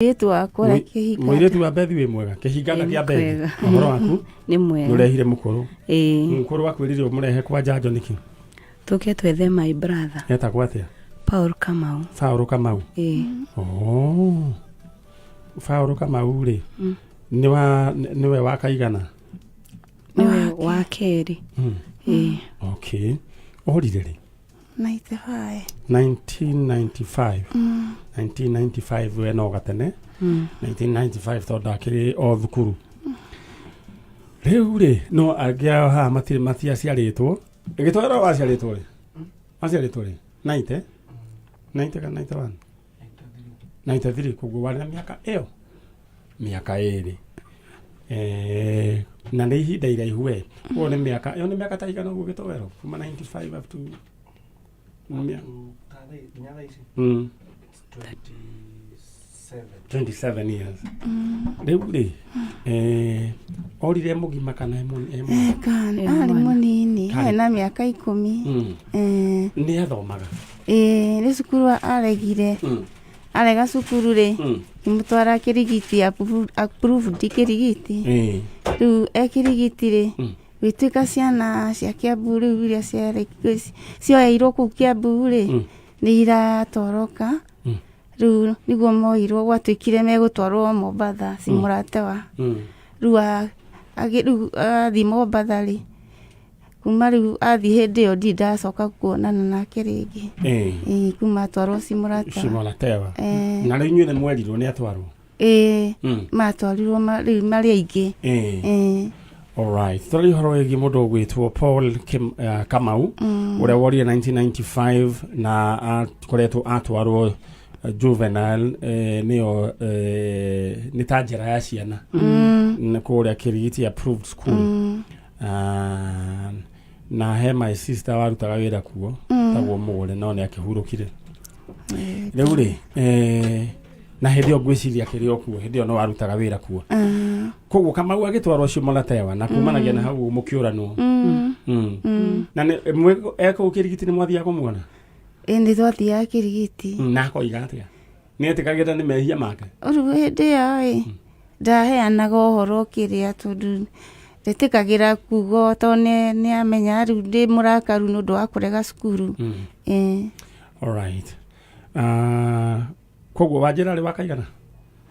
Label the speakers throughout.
Speaker 1: Mũirĩtu wakwa ũrĩa kĩhinga.
Speaker 2: Mũirĩtu wa Bethi wĩ mwega, kĩhinganda
Speaker 3: Ĩ,
Speaker 2: kĩa Bethi.
Speaker 3: mwega.
Speaker 2: Ũhoro waku?
Speaker 3: Nĩ mwega.
Speaker 2: Nĩũrehire mũkũrũ.
Speaker 3: Ĩĩ.
Speaker 2: Mũkũrũ akwĩrire ũmũrehe kwa njanjo nĩkĩ?
Speaker 3: Tũke twethe my brother.
Speaker 2: Etagwo atĩa?
Speaker 3: Paul Kamau.
Speaker 2: Paul Kamau.
Speaker 3: Ĩĩ.
Speaker 2: Oh. Paul Kamau rĩ, nĩ wa nĩwe wa kaigana?
Speaker 3: Nĩwe wa kerĩ. Ĩĩ.
Speaker 2: Okay. Orire rĩ?
Speaker 1: 95.
Speaker 2: 1995. 1995 we no gatene. 1995 tondũ akĩrĩ o thukuru. Rĩu rĩ, no angĩ ao haha matirĩ matiaciarĩtwo. Gĩtwero waciarĩtwo rĩ? Waciarĩtwo rĩ? 90? 90 kana 91? 93 koguo warĩ na mĩaka ĩyo mĩaka ĩrĩ. Eh, na nĩ ihinda iraihu we. Ũguo nĩ mĩaka ĩyo nĩ mĩaka ta igana ũguo gĩtowero kuma 95 up to 27 years. Rĩu rĩ, eh, orire mũgima kana e e mwana?
Speaker 1: Kana
Speaker 3: E
Speaker 1: arĩ
Speaker 3: mwana.
Speaker 1: mũnini,
Speaker 2: Karĩ.
Speaker 1: arĩ na mĩaka 10. Eh,
Speaker 2: Nĩ athomaga.
Speaker 1: Ĩĩ, nĩ cukuru aregire. Arega cukuru rĩ, ngĩmũtwara Kĩrigiti approved Kĩrigiti. Rĩu e Kĩrigiti rĩ, gũgĩtuĩka ciana cia Kĩambu rĩu iria cioeirwo kũu Kĩambu rĩ, nĩ iratoroka. Rĩu nĩguo moirwo gwatuĩkire megũtwarwo Mombatha ci mũrata wa. Rĩu rĩu athiĩ Mombatha rĩ, kuma rĩu athiĩ hĩndĩ ĩyo ndirĩ ndacoka kuonana nake rĩngĩ. Ĩĩ, kuma atwarwo ci mũrata.
Speaker 2: Shimo la Tewa.
Speaker 1: Eh.
Speaker 2: Na rĩu inyuĩ nĩ mwerirwo nĩ atwarwo?
Speaker 1: Ĩĩ, matwarirwo rĩu marĩ aingĩ. Ĩĩ.
Speaker 2: Alright. Tũraria ũhoro wĩgiĩ mũndũ ũgwĩtwo Paul Kamau ũrĩa worire 1995 na akoretwo atwarwo juvenile, nĩyo nĩ ta njĩra ya ciana nĩ kũrĩa Kĩrigiti approved school. Ah, na he my sister warutaga wĩra kuo tagwo Mũgũre no nĩ akĩhurũkire rĩu rĩ, na hĩndĩ ĩyo ngwĩciria akĩrĩ o kuo, hĩndĩ ĩyo no warutaga wĩra kuo. Koguo Kamau agĩtwarwo Shimo la Tewa na kumanagia na hau mũkĩũranwo. Na ekũu Kĩrigiti nĩ mwathiaga kũmuona?
Speaker 1: Ĩĩ, nĩ twathiaga Kĩrigiti.
Speaker 2: Na akoiga atĩa? Nĩ etĩkagĩra nĩ mehia make?
Speaker 1: Rĩu hĩndĩ ĩyo ĩ, ndaheanaga ũhoro kĩrĩa tondũ ndetĩkagĩra kuga tondũ nĩ amenya rĩu ndĩ mũrakaru nĩ ũndũ wa kũrega cukuru. Ĩĩ.
Speaker 2: Alright. Ah, koguo wanjĩra rĩ wakaigana?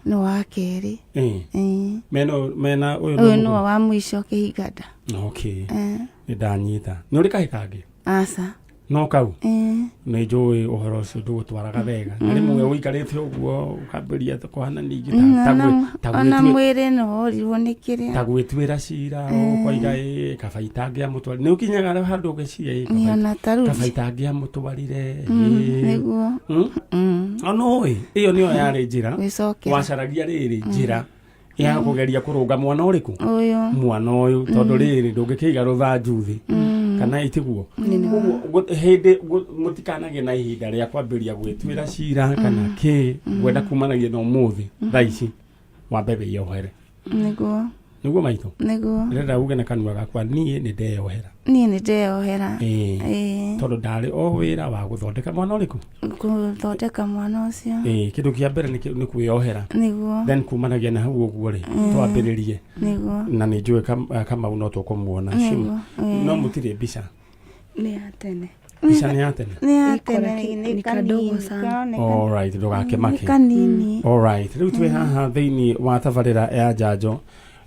Speaker 1: Nĩ wa kerĩ. Ĩĩ.
Speaker 2: Mena mena ũyũ
Speaker 1: ũyũ
Speaker 2: nĩ
Speaker 1: nĩwe wa mũico kĩhinganda.
Speaker 2: Okay. Nĩ ndanyita. Nĩ ũrĩ kahĩ kangĩ?
Speaker 1: Aca.
Speaker 2: No kau?
Speaker 1: Ĩĩ.
Speaker 2: Nĩ njũĩ ũhoro ũcio ndũgũtwaraga wega. Na rĩmwe ũikarĩte ũguo ũkambĩrĩria kũhana ningĩ ta
Speaker 1: Ona mwĩrĩ no worirwo nĩ kĩrĩa.
Speaker 2: Ta gwĩtuĩra cira ũkoiga ĩ kaba itangĩamũtwarire. Nĩ ũkinyaga handũ ũgeciria ĩ
Speaker 1: Nĩ ona ta rĩu.
Speaker 2: kaba itangĩamũtwarire.
Speaker 1: Nĩguo.
Speaker 2: Ona ũĩ ĩyo nĩyo yarĩ njĩra.
Speaker 1: Gwĩcokera.
Speaker 2: Wacaragia rĩrĩ njĩra ya kũgeria kũrũnga mwana ũrĩkũ?
Speaker 1: Ũyũ.
Speaker 2: Mwana ũyũ tondũ rĩrĩ ndũngĩkĩiga rũthanju thĩ kana itiguo. Koguo hĩndĩ mũtikanagĩe na ihinda rĩa kwambĩrĩria gwĩtuĩra cira kana kĩ ngwenda kumanagia na ũmũthĩ thaa ici wambe wĩyohere.
Speaker 1: Nĩguo.
Speaker 2: Nĩguo maitũ.
Speaker 1: Nĩguo.
Speaker 2: Ndĩrenda uge na kanua gakwa niĩ nĩ ndeyohera.
Speaker 1: Niĩ nĩ ndeyohera.
Speaker 2: Ĩĩ.
Speaker 1: Ĩĩ.
Speaker 2: Tondũ ndarĩ o wĩra wa gũthondeka mwana ũrĩkũ?
Speaker 1: Gũthondeka mwana ũcio.
Speaker 2: Ĩĩ, kĩndũ kĩa mbere nĩ kwĩyohera.
Speaker 1: Nĩguo.
Speaker 2: Then kumanagia na hau ũguo rĩ, twambĩrĩrie.
Speaker 1: Nĩguo.
Speaker 2: Na nĩ njũĩ Kamau no tũkũmuona.
Speaker 1: Nĩguo. Ĩĩ.
Speaker 2: No mũtirĩ mbica.
Speaker 3: Nĩ ya tene.
Speaker 2: Mbica nĩ ya tene.
Speaker 1: Nĩ ya
Speaker 3: Ĩkora
Speaker 1: tene, nĩ
Speaker 3: nĩ kadogo
Speaker 1: kanini,
Speaker 3: sana.
Speaker 1: karoneka.
Speaker 2: Alright, ndũgakĩmake.
Speaker 1: Nĩ kanini.
Speaker 2: Alright, rĩu twĩ haha thĩinĩ wa tabarĩra ya njanjo,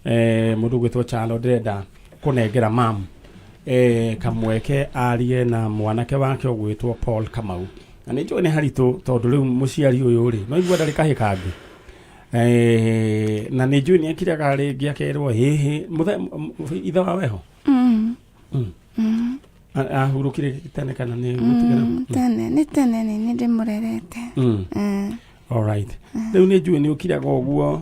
Speaker 2: mũndũ ũgwĩtwo Chalo ndĩrenda kũnengera mam kamweke arie na mwanake wake ũgwĩtwo Paul Kamau. Na nĩ njũĩ nĩ haritũ tondũ rĩu mũciari ũyũ rĩ, no igua ndarĩ kahĩ kangĩ. Na nĩ njũĩ nĩ akiraga rĩngĩ akerwo hĩhĩ ithe wa weho. Ahurũkire tene kana nĩ gũtigana?
Speaker 1: Tene, nĩ tene nĩ nĩ ndĩmũrerete.
Speaker 2: Alright. Rĩu nĩ njũĩ nĩ ũkiraga ũguo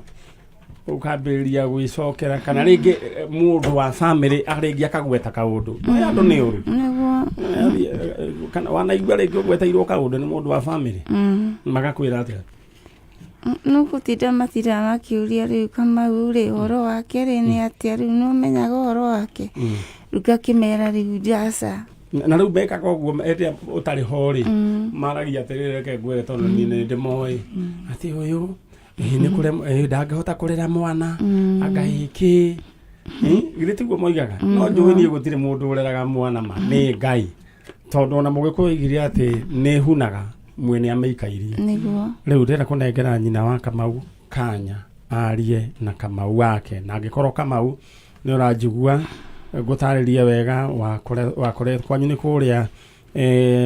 Speaker 2: ũkambĩrĩria gwĩcokera kana rĩngĩ mũndũ wa family rĩngĩ akagweta kaũndũ. No andũ nĩ ũru.
Speaker 1: Nĩguo.
Speaker 2: Kana wanaigua rĩngĩ ũgweteirwo kaũndũ nĩ mũndũ wa family. Magakwĩra atĩa?
Speaker 1: No gũtinda matindaga makĩũria rĩu Kamau rĩ ũhoro wake rĩ nĩ atĩa rĩu nĩ ũmenyaga ũhoro wake? Rĩu ngakĩmera rĩu aca.
Speaker 2: Na rĩu mekaga ũguo hĩndĩ ĩrĩa ũtarĩ ho rĩ, maragia atĩrĩrĩ reke ngwĩre tondũ niĩ nĩ ndĩmoĩ. Atĩ ũyũ Ĩĩ, nĩ kũremwo ĩĩ, ndangĩhota kũrera mwana anga ĩkĩ. Githĩ tiguo moigaga? No njũĩ niĩ gũtirĩ mũndũ ũreraga mwana ma nĩ Ngai, tondũ ona mũgĩkũyũ oigire atĩ nĩ hunaga mwene amĩikairie.
Speaker 1: Nĩguo.
Speaker 2: Rĩu ndĩrenda kũnengera nyina wa Kamau kanya arie na Kamau wake, na angĩkorwo Kamau nĩ ũranjigua ngũtarĩrie wega wakore kwanyu nĩ kũrĩa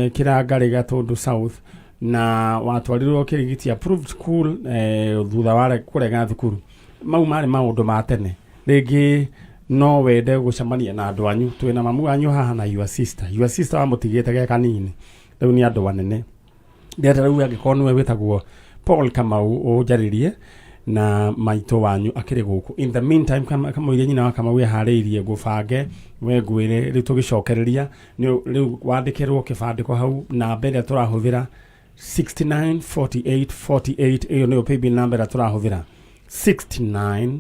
Speaker 2: Kĩrangarĩ Gatũndũ South, na watwarirwo Kĩrigiti approved school thutha wa kũrega thukuru. Mau marĩ maũndũ ma tene. Rĩngĩ no wende gũcemania na andũ anyu, twĩna mamu wanyu haha na your sister. Your sister wamũtigĩte ge kanini, rĩu nĩ andũ anene. Ndĩrenda rĩu angĩkorwo nĩwe wĩtagwo Paul Kamau ũnjarĩrie na maitũ wanyu akĩrĩ gũkũ. In the meantime, kamũiria nyina wa Kamau eharĩirie ngũbange we ngwĩre rĩu tũgĩcokereria rĩu wandĩkĩrwo kĩbandĩko hau namba ĩrĩa tũrahũthĩra 69 48 48, ĩyo nĩyo paybill number ĩrĩa tũrahũthĩra 69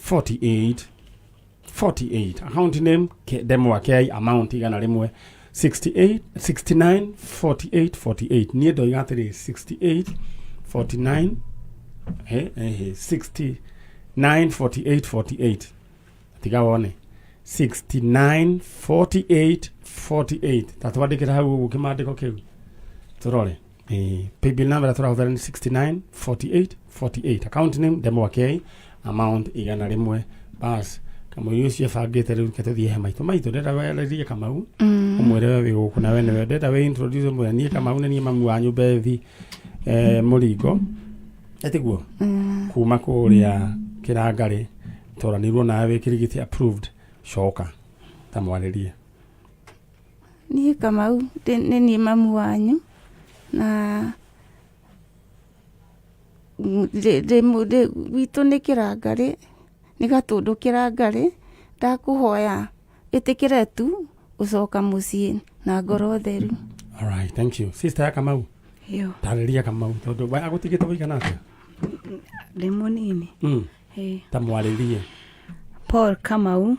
Speaker 2: 48 48, account name Ndemwa K, amount 100, 68 69 48 48. Niĩ ndoiga atĩrĩ 68 49 69 48 48, tiga wone 69 48 48, ta twandĩkĩra hau ũguo kĩmandĩko kĩu tũrore. Paybill number tũrahũthĩra nĩ 69 48 48, account name Ndemwa K, amount 100. Bas, kamũiri ũcio ebangĩte rĩu reke tũthiĩ he maitũ. Maitũ, ndĩrenda warĩrie Kamau, ũmwĩre we wĩ gũkũ na we nĩwe ndĩrenda wĩ introduce, ũmwĩre niĩ Kamau nĩ niĩ mamu wanyu Bethi Mũringo, etiguo kuma kũrĩa Kĩrangarĩ, twaranirwo nawe wĩ Kĩrigiti approved, coka ta mwarĩrie.
Speaker 1: Niĩ Kamau nĩ niĩ mamu wanyu, na gwitũ nĩ Kĩrangarĩ, nĩ Gatũndũ Kĩrangarĩ. Ndakũhoya ĩtĩkĩre tu gũcoka mũciĩ na ngoro theru.
Speaker 2: Alright, thank you. Sister ya Kamau,
Speaker 3: Yo,
Speaker 2: tarĩria Kamau tondũ agũtigĩte wĩigana atĩa?
Speaker 3: Ndĩ mũnini.
Speaker 2: Ta mwarĩrie.
Speaker 3: Paul Kamau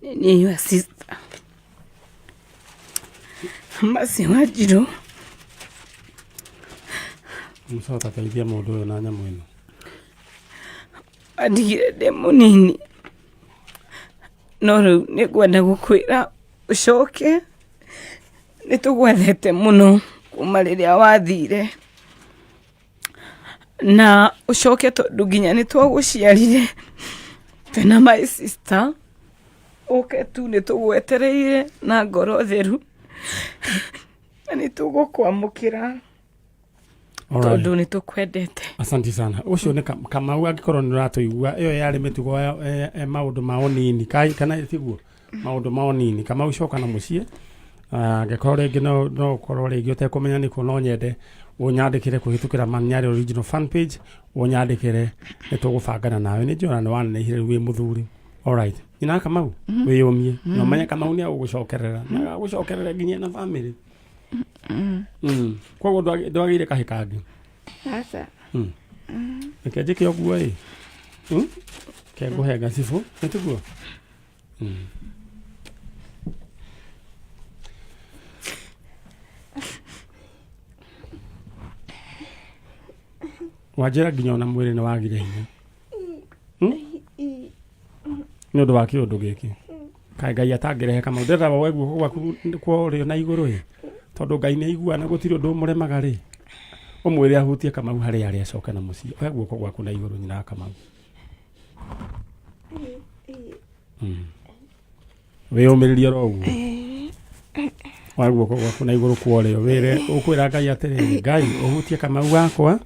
Speaker 3: nĩ your sister. Mercy Wanjiru.
Speaker 2: Mũcota teithia mũndũ ũyũ na nyamũ ĩno.
Speaker 3: Andigire ndĩ mũnini, no rĩu nĩ ngwenda gũkwĩra ũcoke, nĩ tũgwethete mũno kuma rĩrĩa wathire, na ũcoke tondũ nginya nĩ twagũciarire twĩna my sister, ũke tu, nĩ tũgwetereire na ngoro theru na nĩ tũgũkwamũkĩra
Speaker 2: Alright.
Speaker 3: tondũ nĩ tũkwendete.
Speaker 2: Asante sana. Ũcio nĩ Kamau, angĩkorwo nĩ ũratũigua, ĩyo yarĩ mĩtugo ya maũndũ ma ũnini. Kana tiguo maũndũ ma ũnini. Kamau, coka na mũciĩ. Angĩkorwo rĩngĩ no ũkorwo rĩngĩ ũtekũmenya nĩkũ, no nyende ũnyandĩkĩre kũhĩtũkĩra Manyarĩ original fan page, ũnyandĩkĩre, nĩ tũgũbangana nawe. Nĩ njũĩ ona nĩ wanenehire, rĩu wĩ mũthuri. Alright, nyina wa Kamau, wĩyũmie na ũmenye Kamau nĩ agũgũcokerera, nĩ agagũcokerera nginya na family. Koguo ndwagĩire kahĩ kangĩ?
Speaker 1: Aca.
Speaker 2: Reke njĩke ũguo ĩ. Ke ngũhe ngacibũ, nĩ tiguo? Wanjĩra nginya ona mwĩrĩ nĩ wagire hinya nĩ ũndũ wa kĩũndũ gĩkĩ. Kaĩ Ngai atangĩrehe Kamau, ndĩrenda woe guoko gwaku kwa ũrĩo na igũrũ ĩ, tondũ Ngai nĩ aigua na gũtirĩ ũndũ ũmũremaga rĩ, ũmwĩre ahutie Kamau harĩa arĩ acoke na mũciĩ. Oya guoko gwaku na igũrũ, nyina wa Kamau. Wĩyũmĩrĩrie oro ũguo, oya guoko gwaku na igũrũ kwa ũrĩo, wĩre ũkwĩra Ngai atĩrĩrĩ, Ngai ũhutie Kamau wakwa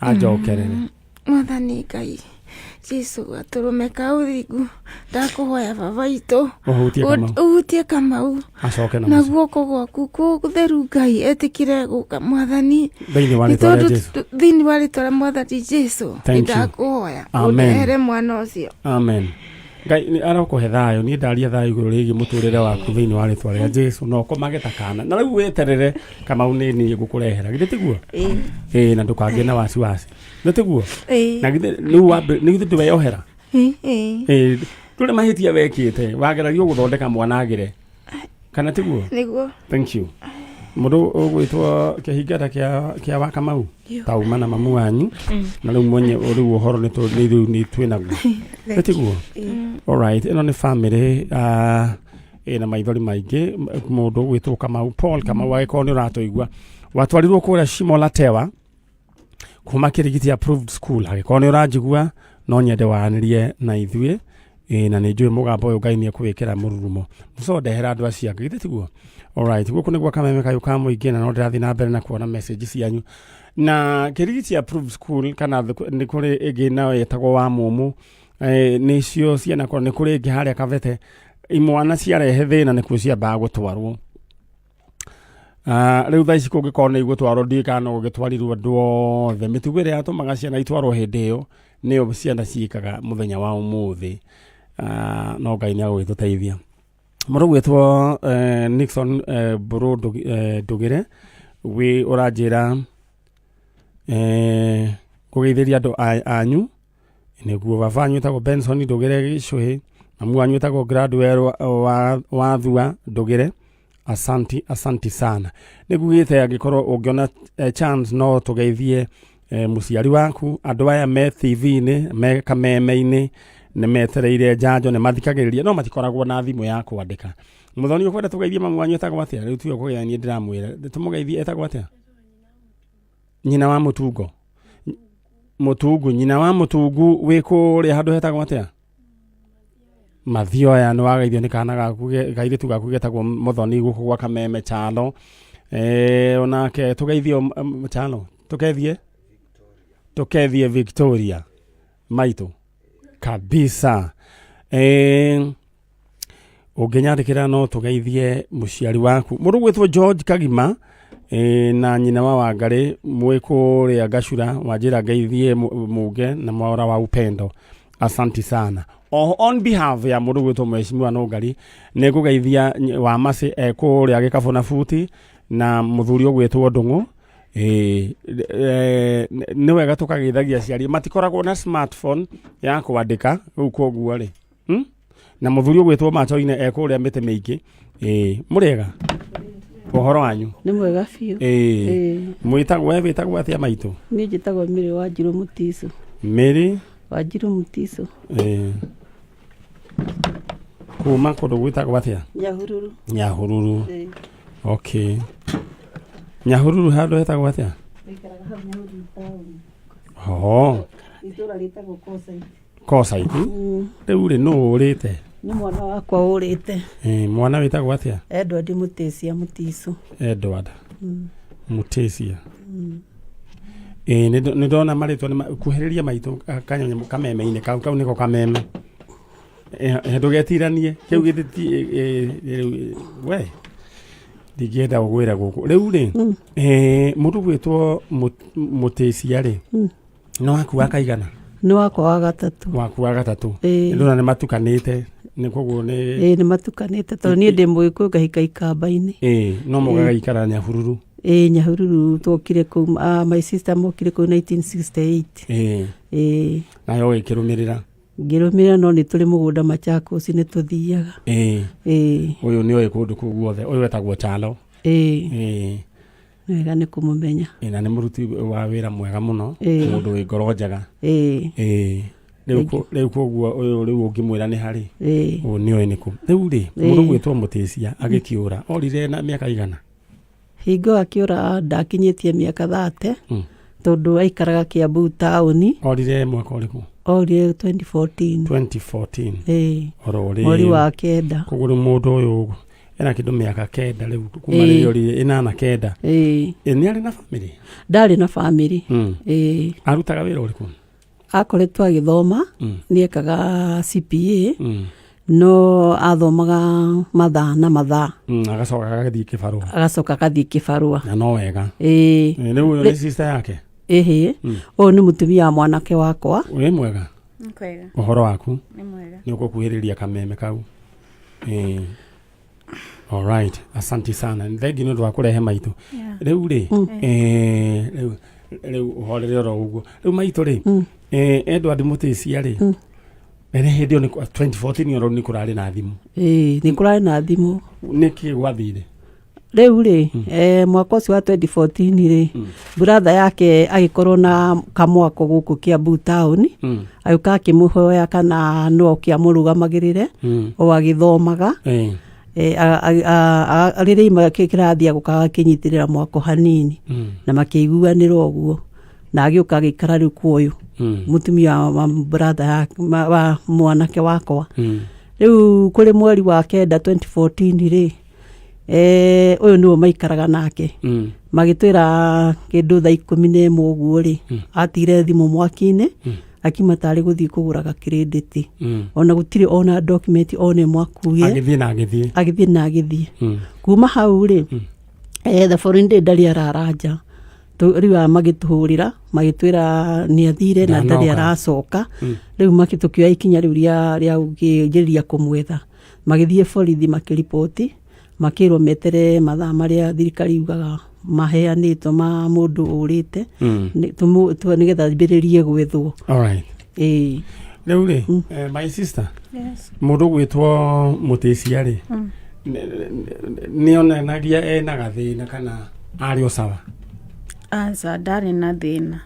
Speaker 2: anjokerere.
Speaker 1: Mwathani Ngai Jesu, gatũrũme ka ũthingu, ndakũhoya baba witũ,
Speaker 2: ũhutie Kamau,
Speaker 1: ũhutie Kamau
Speaker 2: acoke na
Speaker 1: na
Speaker 2: mũciĩ
Speaker 1: guoko gwaku kũtheru, Ngai etĩkĩre gũka, Mwathani,
Speaker 2: thĩinĩ wa
Speaker 1: nĩ
Speaker 2: rĩtwa rĩa
Speaker 1: tondũ
Speaker 2: Jesu.
Speaker 1: Thĩinĩ wa rĩtwa rĩa Mwathani Jesu,
Speaker 2: Thank you.
Speaker 1: ndakũhoya
Speaker 2: Amen.
Speaker 1: ũndehere mwana ũcio.
Speaker 2: Amen. Ngai arokũhe thayũ. Niĩ ndaria thayũ igũrũ rĩgiĩ mũtũrĩre waku thĩinĩ wa rĩtwa rĩa Jesu, na ũkomage ta kana na rĩu weterere Kamau nĩ niĩ ngũkũrehera, githĩ tiguo? Ĩĩ, na ndũkagĩe na wasiwasi, nĩ tiguo? Na githĩ rĩu nĩ githĩ ndĩweyohera? Ĩĩ, ndũrĩ mahĩtia wekĩte, wageragia gũthondeka mwana agĩre, kana tiguo?
Speaker 1: Nĩguo.
Speaker 2: Thank you. Mũndũ ũgwĩtwo kĩhingata kĩa wa Kamau tauma na mamu wanyu na rĩu mwenye rĩu ũhoro nĩ rĩu nĩ twĩ naguo ĩtiguo. Alright, ĩno nĩ family ĩna maithori maingĩ. Mũndũ ũgwĩtwo Kamau, Paul Kamau, agĩkorwo nĩ ũratũigua, watwarirwo kũrĩa Shimo la Tewa kuma Kirigiti approved school. Angĩkorwo nĩ ũranjigua, no nyende waranĩrie na ithuĩ. Ĩ, na nĩ njũĩ mũgambo ũyũ Ngai nĩ ekũwĩkĩra mũrurumo mũco ndehera andũ acio angĩ, githĩ tiguo? Alright, gũkũ nĩ gwa Kameme Kayũ ka Mũingĩ, na no ndĩrathiĩ na mbere na kuona message cianyu. Na Kirigiti approved school kana nĩ kũrĩ ĩngĩ nayo ĩtagwo wa Mũmũ, nĩcio ciana nĩ kũrĩ ĩngĩ harĩa Kabete, imwana ciarehe thĩna nĩkuo ciambaga gũtwarwo. Rĩu thaa ici kũngĩkorwo nĩ igũtwarwo, ndiũĩ kana no gũgĩtwarirwo andũ othe. Mĩtugo ĩrĩa yatũmaga ciana itwarwo hĩndĩ ĩyo nĩyo ciana ciĩkaga mũthenya wa ũmũthĩ. No Ngai nĩ agũgĩtũteithia. Mũndũ gwĩtwo Nixon Mbũrũ Ndũgĩre wĩ ũranjĩra kũgeithĩria andũ anyu, nĩguo baba wanyu wĩtagwo Benson Ndũgĩre Gĩcũhĩ, mamu wanyu wĩtagwo Gladwell Wathua Ndũgĩre. Asanti, asanti sana. Nĩngugĩte angĩkorwo ũngĩona chance no tũgeithie mũciari waku. Andũ aya me TV-inĩ, me kameme-inĩ, nĩ metereire njanjo, nĩ mathikagĩrĩria no matikoragwo na thimũ ya kwandĩka. Mũthoni, ũkwenda tũgeithie mamu wanyu etagwo atĩa? Rĩu tiwe kũgeithia, niĩ ndĩramwĩra tũmũgeithie. Etagwo atĩa? Nyina wa Mũtungo, Mũtungu, nyina wa Mũtungu wĩ kũrĩa handũ hetagwo atĩa? Mathioya. Nĩ wageithio nĩ kana gaku kairĩtu gaku getagwo Mũthoni gũkũ gwa Kameme Chalo. Onake tũgeithio Chalo, tũkethie tũkethie Victoria maitũ kabisa. Ũngĩnyandĩkĩra no tũgeithie mũciari waku, mũndũ gwĩtwo George Kagima na nyina wa Wangarĩ mwĩ kũrĩa Gacura, wanjĩra ngeithie Muge na Mwaura wa Upendo. Asanti sana. Oho on behalf ya mũndũ gwĩtwo Mheshimiwa Nũngari, nĩ ngũgeithia wa Macĩ e kũrĩa Gĩkabũ na Buti na mũthuri ũgwĩtwo Ndũng'ũ. Nĩ wega tũkageithagia aciari, matikoragwo na smartphone ya kwandĩka rĩu koguo rĩ, Na mũthuri ũgwĩtwo Machoine e kũrĩa mĩtĩ mĩingĩ. Mũrĩega, ũhoro wanyu?
Speaker 4: Nĩ mwega biũ.
Speaker 2: Mwĩtagwo, we wĩtagwo atĩa maitũ?
Speaker 4: Niĩ njĩtagwo Mĩrĩ Wanjirũ Mũtiso.
Speaker 2: Mĩrĩ
Speaker 4: Wanjirũ Mũtiso.
Speaker 2: Kuma kũndũ gwĩtagwo atĩa?
Speaker 4: Nyahururu.
Speaker 2: Nyahururu. Okay, Nyahururu handũ hetagwo atĩa?
Speaker 4: Ũikaraga hau Nyahururu taũni.
Speaker 2: Oh.
Speaker 4: Itũũra rĩtagwo Kosaiti.
Speaker 2: Kosaiti. Rĩu rĩ, nũ ũrĩte?
Speaker 4: Nĩ mwana wakwa ũrĩte.
Speaker 2: Mwana wĩtagwo atĩa?
Speaker 4: Edward Mũtĩcia Mũtiso.
Speaker 2: Edward Mutesia. Nĩ ndona marĩtwa nĩ kuhĩrĩria maitũ kanyamũ kameme-inĩ kau, kau nĩko kameme. Ndũgetiranie kĩu githĩ ti rĩu we ndingĩenda gũgwĩra gũkũ rĩu rĩ. Mũndũ gwĩtwo Mũtĩcia rĩ, nĩ waku wa kaigana?
Speaker 4: Nĩ wakwa wa gatatũ.
Speaker 2: Waku wa gatatũ. Ndona nĩ matukanĩte, nĩ koguo nĩ
Speaker 4: Ĩĩ, nĩ matukanĩte tondũ niĩ ndĩ Mũgĩkũyũ ngahika Ikamba-inĩ.
Speaker 2: No mũgagaikara Nyahururu?
Speaker 4: Ĩĩ, Nyahururu twokire kũu, my sister mokire kũu 1968. Ĩĩ.
Speaker 2: Nayo ũgĩkĩrũmĩrĩra?
Speaker 4: Ngĩrũmĩrĩra, no nĩ tũrĩ mũgũnda Machakos, nĩ tũthiaga. Ĩĩ.
Speaker 2: Ũyũ nĩ oĩ kũndũ kũu guothe, ũyũ wetagwo Chalo.
Speaker 4: Ĩĩ. Nĩ wega nĩ kũmũmenya.
Speaker 2: Na nĩ mũruti wa wĩra mwega mũno. Mũndũ wĩ ngoro njega.
Speaker 4: Ĩĩ.
Speaker 2: Rĩu koguo ũyũ rĩu ũngĩmwĩra nĩ harĩ ũyũ nĩ oĩ nĩkũ. Rĩu rĩ, mũndũ gwĩtwo Mũtĩcia agĩkĩũra orire na mĩaka igana?
Speaker 4: Hingo akĩũra ndakinyĩtie mĩaka 30 tondũ aikaraga Kiambu taũni.
Speaker 2: Orire mwaka ũrĩkũ?
Speaker 4: Orire 2014.
Speaker 2: 2014?
Speaker 4: Ĩĩ.
Speaker 2: Oro rĩu.
Speaker 4: Mweri wa kenda.
Speaker 2: Koguo rĩu mũndũ ũyũ ena kĩndũ mĩaka 9 rĩu kuma rĩrĩa orire, 8, 9.
Speaker 4: Ĩĩ.
Speaker 2: Nĩ arĩ na famĩlĩ?
Speaker 4: Ndarĩ na famĩlĩ. Ĩĩ.
Speaker 2: Arutaga wĩra ũrĩkũ?
Speaker 4: Akoretwo agĩthoma, nĩ ekaga CPA, no athomaga mathaa na mathaa.
Speaker 2: Agacoka agathiĩ kĩbarũa.
Speaker 4: Agacoka agathiĩ kĩbarũa.
Speaker 2: Na no wega.
Speaker 4: Ĩĩ.
Speaker 2: Rĩu ũyũ nĩ sister yake?
Speaker 4: Ĩhĩ, ũyũ nĩ mũtumia wa mwanake wakwa.
Speaker 2: Wĩ mwega?
Speaker 1: Nĩ kwega.
Speaker 2: Ũhoro waku?
Speaker 1: Nĩ mwega.
Speaker 2: Nĩ ũgũkuhĩrĩria kameme kau. Alright, asante sana. Nĩ thengi nĩ ũndũ wa kũrehe maitũ. Rĩu rĩ, rĩu ũhorere oro ũguo. Rĩu maitũ rĩ, Edward Mũtĩcia rĩ, ere hĩndĩ ĩyo nĩ 2014 oro nĩ kũrarĩ na thimũ?
Speaker 4: Ĩĩ, nĩ kũrarĩ na thimũ.
Speaker 2: Nĩ kĩ gwathire?
Speaker 4: Rĩu rĩ, mwaka ũcio wa 2014 rĩ, brother yake agĩkorwo na kamwako gũkũ Kiambu town, agĩũka akĩmũhoya kana no oke amũrũgamagĩrĩre o agĩthomaga. Rĩrĩa aima kĩrathi agũkaga akĩnyitĩrĩra mwako hanini, na makĩiguanĩra ũguo, na agĩũka agĩikara rĩu kwa ũyũ mũtumia wa brother wa mwanake wakwa. Rĩu kũrĩ mweri wa 9 2014 rĩ, ũyũ nĩwe maikaraga nake, magĩtwĩra kĩndũ thaa 11 ũguo rĩ, atigire thimũ mwaki-inĩ, akiuma tarĩ gũthiĩ kũgũra gakirĩndĩti, ona gũtirĩ ona document ona ĩmwe akuire.
Speaker 2: Agĩthiĩ na agĩthiĩ.
Speaker 4: Agĩthiĩ na agĩthiĩ. Kuma hau rĩ, the following day ndarĩ arara nja. Rĩu aya magĩtũhũrĩra magĩtwĩra nĩ athire na ndarĩ
Speaker 2: Ndanoka.
Speaker 4: aracoka. Rĩu tũkĩoya ikinya rĩu rĩa gũkĩanjĩrĩria kũmwetha. Magĩthiĩ borithi makĩriboti, makĩrwo metere mathaa marĩa thirikari yugaga maheanĩtwo ma mũndũ ũrĩte, nĩgetha ambĩrĩrie gwethwo.
Speaker 2: Alright.
Speaker 4: Ĩĩ.
Speaker 2: Rĩu rĩ, my sister,
Speaker 1: Yes.
Speaker 2: mũndũ gwĩtwo Mũtĩcia rĩ, nĩ onanagia ena gathĩna kana arĩ o sawa?
Speaker 1: Aca, ndarĩ na thĩna.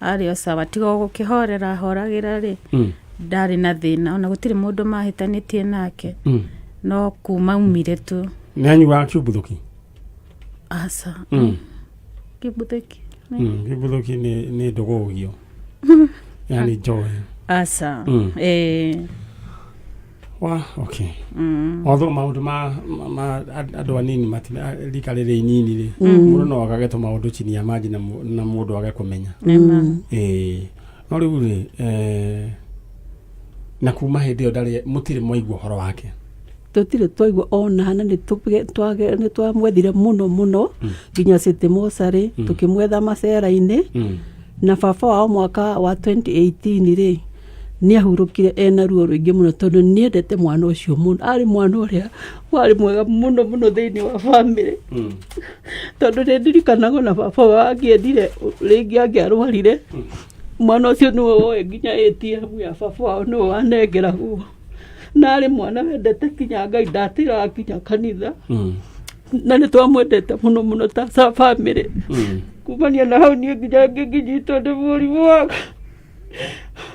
Speaker 1: Arĩ o sawa, tiga o gũkĩhorera ahoragĩra rĩ. Ndarĩ na thĩna, ona gũtirĩ mũndũ mahĩtanĩtie nake. No kuma umire tu.
Speaker 2: Nĩ anyuaga kiumbuthũki?
Speaker 1: Aca. Kĩmbuthũki?
Speaker 2: Kiumbuthũki nĩ ndũgũgio, yani joy.
Speaker 1: Aca. Ĩĩ.
Speaker 2: Wa okay. Although maũndũ ma andũ anini matina rika rĩrĩ inini rĩ, mũndũ no agage tũmaũndũ chini ya maji na mũndũ age kũmenya.
Speaker 1: Nĩma.
Speaker 2: Ĩĩ, no rĩu rĩ, na kuma hĩndĩ ĩyo ndarĩ mũtirĩ mwaigua ũhoro wake?
Speaker 4: Tũtirĩ twaigua ona, na nĩ twamwethire mũno mũno nginya City Mocarĩ, tũkĩmwetha macera-inĩ. Na baba wao mwaka wa 2018 rĩ, nĩ ahurũkire ena ruo rũingĩ mũno, tondũ nĩ endete mwana ũcio mũno. Arĩ mwana ũrĩa warĩ mwega mũno mũno thĩinĩ wa bamĩrĩ, tondũ nĩ ndirikanaga ona baba wao angĩendire rĩngĩ angĩarwarire, mwana ũcio nĩwe woĩ nginya ATM ya baba wao, nĩwe wanengeragwo. Na arĩ mwana wendete kinya Ngai, ndatĩraga kinya kanitha. Na nĩ twamwendete mũno mũno ta bamĩrĩ. Kumania na hau niĩ nginya ngĩnyitwo nĩ mũrimũ wa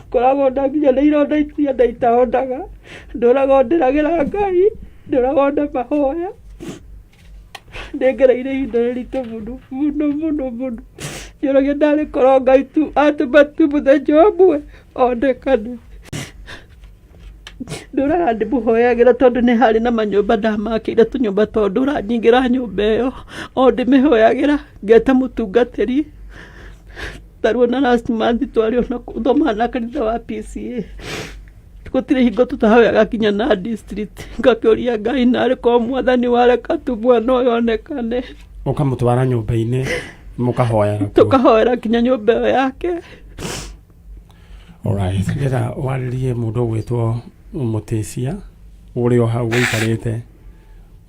Speaker 4: ngoragwo na nginya na ironda iria ndaitaonaga. Ndũraga ndĩragĩra Ngai, ndũraga na mahoya. Nĩngereire ihinda rĩritũ mũno mũno mũno mũno. Njũragia ndarĩ korwo Ngai tu atũma tu mũthenya ũmwe onekane. Ndũraga ndĩmũhoyagĩra, tondũ nĩ harĩ na manyũmba ndamakĩire tũnyũmba, tondũ ndũranyingĩra nyũmba ĩyo o ndĩmĩhoyagĩra, ngeta mũtungatĩri. Tarĩu ona last month twarĩ ona thomaga na kanitha wa PCA, gũtirĩ hingo tũtahoyaga kinya na district, ngakĩũria Ngai narĩ korwo Mwathani wareka tu mwana ũyũ onekane.
Speaker 2: Ũkamũtwara nyũmba-inĩ mũkahoera kuo.
Speaker 4: Tũkahoera kinya nyũmba ĩyo yake.
Speaker 2: Alright, ndĩra warĩrie mũndũ ũgwĩtwo Mũtĩcia ũrĩ o hau ũikarĩte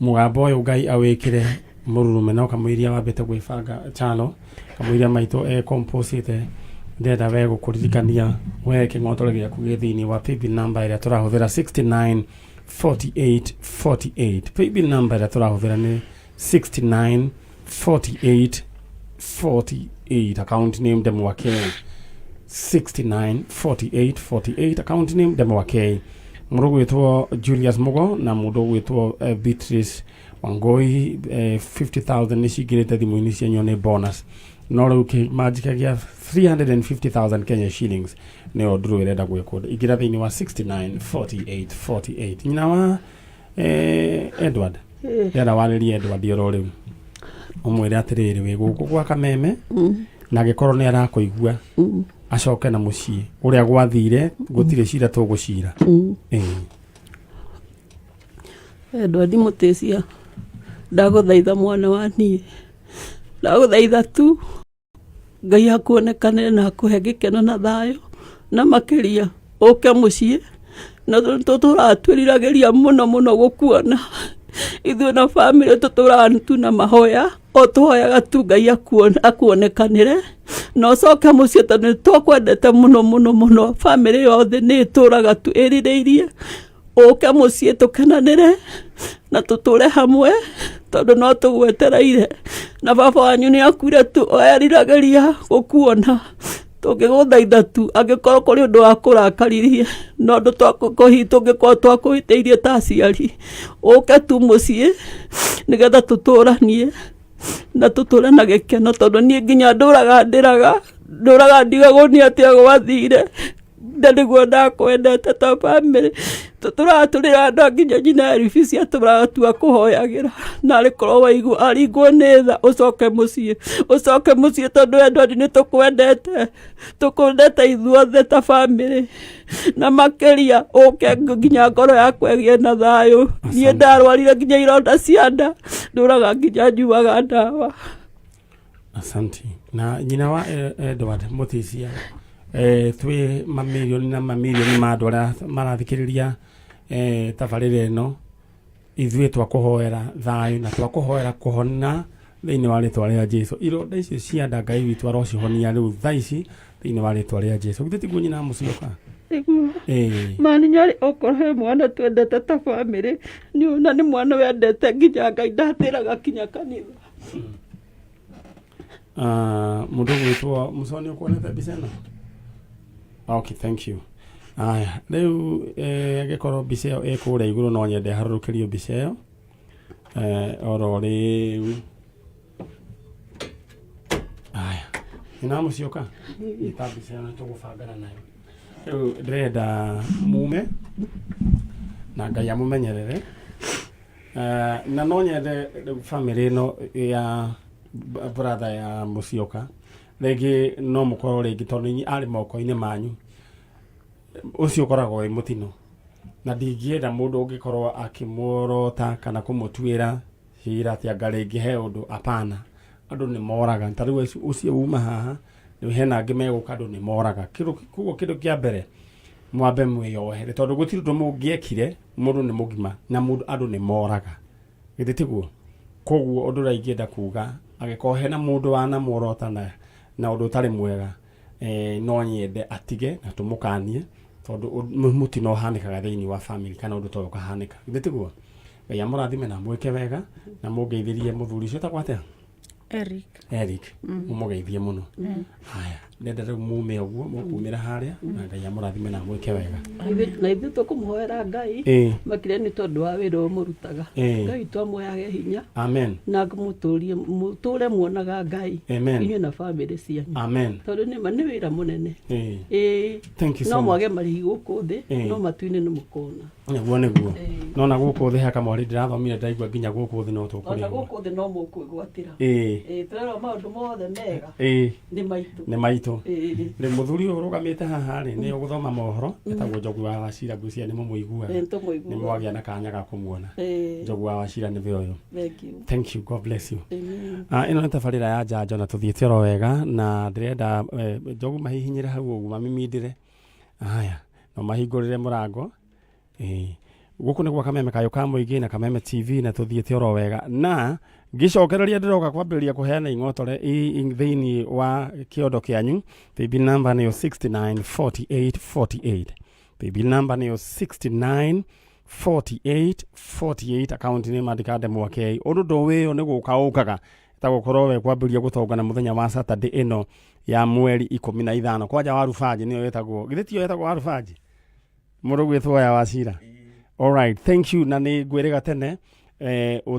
Speaker 2: mũgambo ũyũ, Ngai awĩkĩre mũrurume no kamũiria wambĩte gwĩbanga chano, kamũiria maitũ e composite, ndĩrenda we gũkũririkania we kĩng'otore gĩaku gĩ thĩinĩ wa paybill number ĩrĩa tũrahũthĩra, 69 48 48. Paybill number ĩrĩa tũrahũthĩra nĩ 69 48 48, account name Demo K. 69 48 48, account name Demo K. Mũndũ gwĩtwo Julius Mugo na mũndũ gwĩtwo Beatrice Wangoi, 50,000 nĩ cingĩrĩte thimũ-inĩ cianyu nĩ bonus, no rĩu kĩmanjika gĩa 350,000 Kenya shillings nĩyo ndũrũ ĩrenda gwĩkwo. Ingĩra thĩinĩ wa 69 48 48. Nyina wa Edward, ndĩrenda warĩrie Edward oro rĩu, ũmwĩre atĩrĩrĩ, wĩ gũkũ gwa kameme, na angĩkorwo nĩ arakũigua acoke na mũciĩ ũrĩa gwathire gũtirĩ cira tũgũcira. Ĩĩ.
Speaker 4: Edward Mũtĩcia, ndagũthaitha mwana wa niĩ, ndagũthaitha tu Ngai akuonekanĩre na akũhe gĩkeno na thayũ, na makĩria ũke mũciĩ, na tũtũraga twĩriragĩria mũno mũno gũkuona. Ithuĩ na bamĩrĩ tũtũraga tu na mahoya, o tũhoyaga tu Ngai akuonekanĩre na ũcoke mũciĩ, tondũ nĩ tũkwendete mũno mũno mũno. Bamĩrĩ yothe nĩ ĩtũraga tu ĩrirĩirie ũke mũciĩ, tũkenanĩre na tũtũre hamwe. Tondũ no tũgwetereire na baba wanyu nĩ akuire tu, o eriragĩria gũkuona. Tũngĩgũthaitha tu, angĩkorwo kũrĩ ũndũ wa kũrakaririe na ũndũ tũngĩkorwo twakũhĩtĩirie ta aciari, ũke tu mũciĩ nĩgetha tũtũranie na tũtũre na gĩkeno, tondũ niĩ nginya ndũraga ndĩraga, ndũraga ndigagwo nĩ atĩa gwathire, na nĩguo ndakwendete ta bamĩrĩ. Tũtũraga tũrĩra andũ nginya nyina Elvis atũraga tu akũhoyagĩra, na arĩ korwo waigua aringwo nĩ tha, ũcoke mũciĩ, ũcoke mũciĩ, tondũ Edward nĩ tũkwendete, tũkwendete ithuothe ta bamĩrĩ, na makĩria ũke nginya ngoro yakwa ĩgĩe na thayũ. Niĩ ndarwarire nginya ironda cia nda, ndũraga nginya nyuaga ndawa.
Speaker 2: Asante. Na nyina wa Edward Mutisia, twĩ mamirioni na mamirioni ma andũ arĩa marathikĩrĩria tabarĩra ĩno, ithuĩ twakũhoera thayũ na twakũhoera kũhona thĩinĩ wa rĩtwa rĩa Jesu. Ironda icio cia nda, Ngai witũ arocihonia rĩu thaa ici thĩinĩ wa rĩtwa rĩa Jesu. Githĩ tiguo, nyina wa Mũcioka?
Speaker 4: Nĩguo. Mani nyarĩ, okorwo he mwana twendete ta bamĩrĩ nĩ na nĩ mwana wendete nginya Ngai, ndatĩraga kinya kanitha.
Speaker 2: Ah, mũndũ ũgwĩtwo Mũconi, ũkuonete mbica ĩno? Okay, thank you. Aya, rĩu angĩkorwo mbica ĩyo ĩ kũrĩa igũrũ, no nyende harũrũkĩrio mbica ĩyo oro rĩu. Aya, nyina Mũcioka, ĩta mbica ĩyo nĩ tũgũbangana nayo. Rĩu ndĩrenda mume na Ngai amũmenyerere. Na no nyende rĩu bamĩrĩ ĩno ya brother ya Mũcioka, rĩngĩ no mũkorwo rĩngĩ, tondũ inyuĩ arĩ moko-inĩ manyu, ũcio ũkoragwo wĩ mũtino, na ndingĩenda mũndũ ũngĩkorwo akĩmuorota kana kũmũtuĩra cira atĩ anga rĩngĩ he ũndũ. Apana, andũ nĩ moraga. Ta rĩu ũcio uma haha, rĩu hena angĩ megũka, andũ nĩ moraga. Koguo kĩndũ kĩa mbere, mwambe mwĩyohere, tondũ gũtirĩ ũndũ mũngĩekire. Mũndũ nĩ mũgima na mũndũ, andũ nĩ moraga, githĩ tiguo? Koguo ũndũ ũrĩa ingĩenda kuga, angĩkorwo hena mũndũ wanamuorota na ũndũ ũtarĩ mwega, no nyende atige na tũmũkanie, tondũ mũtino ũhanĩkaga thĩinĩ wa family kana ũndũ ta ũyũ ũkahanĩka, githĩ tiguo? Ngai amũrathime na mwĩke wega, na mũngeithĩrie mũthuri ũcio etagwo atĩa?
Speaker 3: Eric.
Speaker 2: Eric, mũmũgeithie mũno. Haya, ndenda rĩu mume ũguo mũkumĩra harĩa, na Ngai amũrathime na mwĩke wega.
Speaker 4: Na ithuĩ tũkũmũhoera Ngai makĩria nĩ tondũ wa wĩra ũyũ mũrutaga. Ngai twamũheage hinya
Speaker 2: amen
Speaker 4: na mũtũrie, mũtũre muonaga Ngai
Speaker 2: Amen.
Speaker 4: inyuĩ na bamĩrĩ cianyu,
Speaker 2: amen
Speaker 4: tondũ nĩ ma nĩ wĩra mũnene.
Speaker 2: Thank you
Speaker 4: No
Speaker 2: so much.
Speaker 4: mwage marĩhi gũkũ thĩ, no matu-inĩ nĩ mũkona.
Speaker 2: Nĩguo, nĩguo. Nona gũkũ thĩ he kamwari ndĩrathomire, ndaigua nginya gũkũ thĩ no
Speaker 4: Ona
Speaker 2: tũkũrĩhwo.
Speaker 4: Gũkũ thĩ no mũkwĩgwatĩra. Tũrerwo maũndũ mothe mega nĩ maitũ.
Speaker 2: Nĩ maitũ. Rĩu mũthuri ũyũ ũrũgamĩte haha rĩ, nĩ ũgũthoma mohoro, etagwo Njogu wa Wacira. Ngwĩciria nĩ mũmũiguaga.
Speaker 4: Nĩtũmũiguaga.
Speaker 2: Nĩ mwagĩa na kanya ga kũmuona. Njogu wa Wacira nĩwe ũyũ.
Speaker 4: Thank you.
Speaker 2: Thank you, God bless you.
Speaker 4: Amen.
Speaker 2: Ah, ĩno nĩ tabarĩra ya njanjo na tũthiĩte oro wega, na ndĩrenda Njogu mahihinyĩre hau ũguo, mamimindĩre. Haya, no mahingũrĩre mũrango. Gũkũ nĩ gwa Kameme Kayũ ka Mũingĩ na Kameme TV, na tũthiĩte oro wega, na ngĩcokereria ndĩroka kwambĩrĩria kũheana ing'otore thĩinĩ wa kĩondo kĩanyu. Paybill number nĩyo 694848, paybill number nĩyo 694848, akaunti nĩ mandĩka ndemwa K. Ũndũ ndũwĩyo nĩ gũka ũkaga ta gũkorwo we kwambĩrĩria gũtonga na mũthenya wa Saturday ĩno ya mweri 15, kwanja wa Rubanji nĩyo ĩtagwo, githĩ tiyo ĩtagwo wa Rubanji, mũndũ gwĩtwo ya Wacira? Alright, thank you, na nĩ ngwĩrĩga tene.